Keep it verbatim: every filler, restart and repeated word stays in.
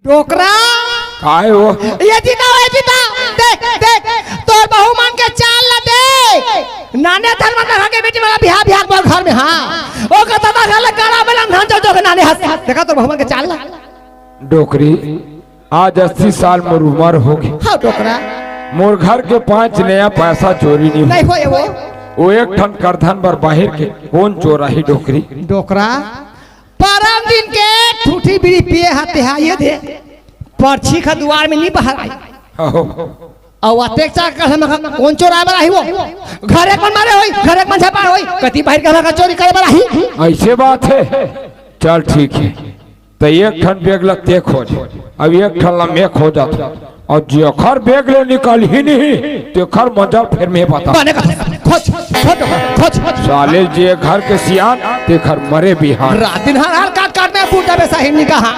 डोकरा। काय हो? ये जीता, ये जीता। देख, देख, तोर बहू मन के चाल ला देख। नाने धर्म धर्म के बेटी वाला बिहाव, बिहाव मोर घर में, हाँ। ओ कतदा घर ला गाड़ा में लंधन जो जो के नाने हंस। देखा तोर बहू मन के चाल ला। डोकरी, आज अस्सी साल मोर उम्र होगे। हाँ, डोकरा। मोर घर के पांच नया पैसा चोरी नहीं नहीं होय वो। वो एक ठन करधन बर बाहिर के कोन चोराही डोकरी? डोकरा, परन दिन के ठूठी बीड़ी पिए हा तेहा, ये दे। परछी का दुवार में नहीं बहर आई। अहो। अउ अतेक चाक कर हम कोन चोराय बर आही वो? घरे कोन मारे होई, घरे कोन झपा होई, कति बाहिर के हम चोरी करे बर आही। अइसे बात हे, चल ठीक हे। त एक ठन बेग ल ते खोज, अब एक ठन ल मैं खोजत, अउ जेखर बेग ले निकलही नहीं, तेखर मजा फेर मैं बता। बने कहा, खोज, खोज, खोज, खोज। साले जे घर के सियान, तेखर मरे बिहान। रात दिन हर हर काट काट में बूटा बेसा हिन्नी कहा।